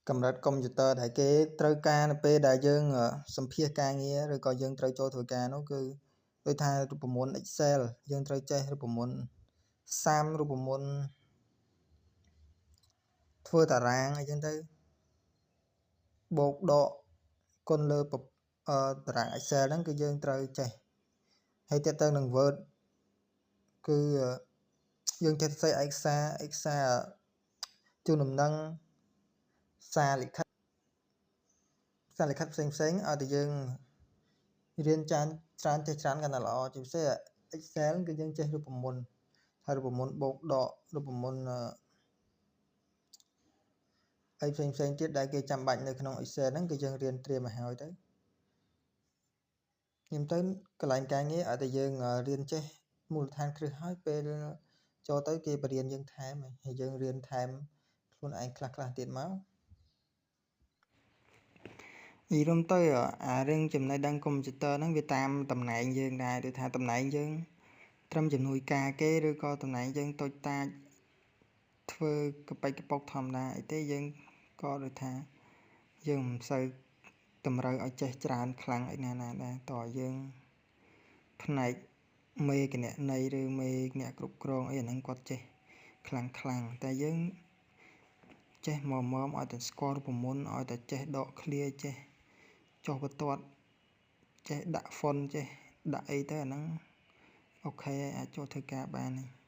កម្រិតកុំព្យូទ័រដែលគេត្រូវការនៅពេលដែលយើងសម្ភាសការងារ ឬក៏យើងត្រូវចូលធ្វើការនោះ គឺដូចថារូបមន្ត Excel យើងត្រូវចេះរូបមន្តសាំ រូបមន្តធ្វើតារាងអីចឹងទៅ បូកដកគុណលើតារាង Excel ហ្នឹង គឺយើងត្រូវចេះហើយ។ តទៅនឹង Word គឺយើងចេះសរសេរឯកសារ ឯកសារជូនដំណឹង សារលិខិត សារលិខិតផ្សេងផ្សេង ឲ្យតែយើងរៀនច្រើនច្រើនចេះច្រើនកាន់តែល្អ។ ជាពិសេស Excel គឺយើងចេះរូបមន្ត ហើយរូបមន្តបូកដក រូបមន្តអីផ្សេងផ្សេងទៀតដែលគេចាំបាច់នៅក្នុង Excel ហ្នឹង គឺយើងរៀនត្រៀមឲ្យហើយទៅ។ ខ្ញុំទៅកន្លែងការងារ ឲ្យតែយើងរៀនចេះមូលដ្ឋានគ្រឹះហើយ ពេលចូលទៅគេបរៀនយើងថែម ហើយយើងរៀនថែមខ្លួនឯងខ្លះខ្លះទៀតមក។ និយាយរួមទៅ អារឿងចំណេះដឹងកុំព្យូទ័រហ្នឹង វាតាមតំណែងយើងដែរ ដូចថាតំណែងយើងត្រឹមជំនួយការគេ ឬក៏តំណែងយើងតូចតាចធ្វើកប៉ិចកប៉ុកធម្មតាអីទេ យើងក៏ដូចថាយើងមិនសូវតម្រូវឲ្យចេះច្រើនខ្លាំងអីណាណាដែរ។ តើយើងផ្នែកមេគណនេយ្យ ឬមេអ្នកគ្រប់គ្រងអីអាហ្នឹង គាត់ចេះខ្លាំងខ្លាំង តែយើងចេះមកមក ឲ្យតែស្គាល់រូបមន្ត ឲ្យតែចេះដកឃ្លា ចេះចុះបន្ទាត់ ចេះដាក់ font ចេះដាក់អីទៅ អាហ្នឹងអូខេ អាចចូលធ្វើការបាន។